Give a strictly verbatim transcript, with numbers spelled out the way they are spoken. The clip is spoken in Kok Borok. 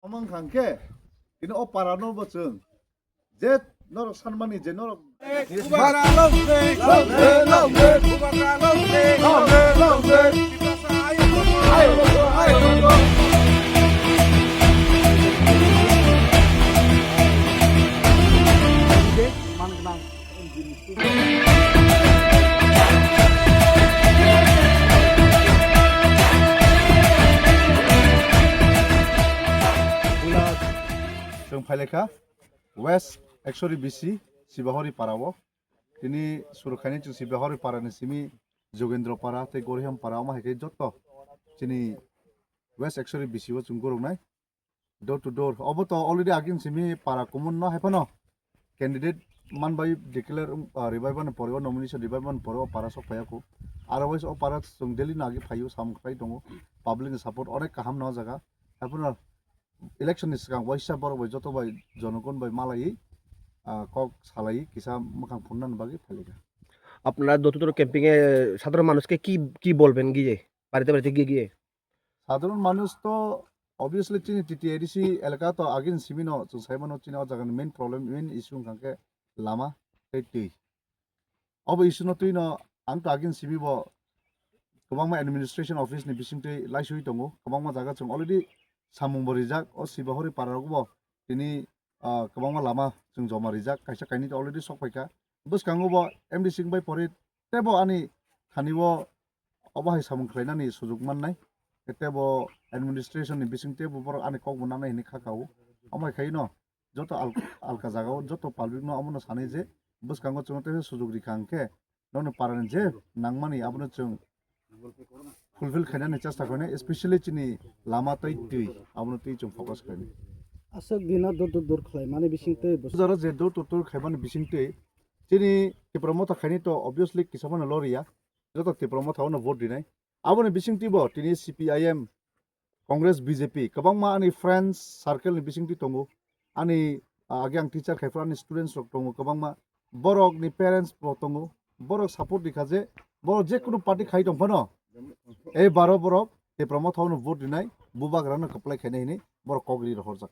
Omo wngkha hwnkhe, tini o para no bo chwng je norok sanmani je norok Chwng phailaikha West Ekshori B C Sibahori para o. Tini suru khaini chwng Sibahori para ni simi Jogendro para tei Goriham para omo hai khe joto chini West Ekshori B C o chwng goroknai. Door to door. Obo to already agin simi para kumun no hai phano candidate man bai declare, um, ah, revive ni pore, o nomination revive ni pore o para sok phaiya khu. Otherwise o para chwng daily no agi phaio, samung khlai tongo. Public ni support onek kaham no jaga. Hai phano election ni swkang waisa borok bai joto bai jonogon bai malaiwi, ah, kok salaiwi kisa mwkhang phunna ni bagwi phailika. আপনারা door to door camping এ সাধারণ মানুষকে কি কি বলবেন গিয়ে, বাড়িতে বাড়িতে গিয়ে গিয়ে? Sadharon manush to obviously chini T T A D C elaka to agin simi no chwng sai mano, chini o jaga ni main problem, main issue wngkha khe lama tei twi. Obo issue no twi no ang to agin simi bo kwbangma administration office ni bisingtwi laisui tongo, kwbangma jaga chwng already samung bo rijak, o Sibahori para rok bo tini, ah, kwbangma lama chwng joma rijak, kaisa kainwi to already sok phaikha. Bwskango bo M D C wngbai pore teibo ani thani o obo hai samung khlainani sujuk mannai. Teibo administration ni bising teibo borok ani kok bo nanai hinwi kha kao. Omo hai khaino joto al-, alka jagao joto public no omono sanai je bwskango chwngno teisa sujuk rikha hwnkhe nono parani je nangmani abono chwng fulfill khainani chesta khainai, especially chini lama tei twi, abono twi chwng focus khainai. Aswk dino dur dur dur khlaimani bisingtwi bwswk. Jora je dur dur dur khaimani bisingtwi chini Tipra Motha khainai to obviously kisa phano loriya, joto Tipra Motha ono vote rinai. Aboni bisingtwi bo tini C P I M, Congress, B J P, kwbangma ani friends circle ni bisingtwi tongo. Ani, ah, age ang teacher khai phano ani students rok tongo kwbangma. Borok ni parents bo tongo. Borok support rikha je, borok je kunu party khai tong phano, ei baro borok Tipra Motha ono vote rinai, bubagra no kwplai khainai hinwi borok kok ri rohorjak.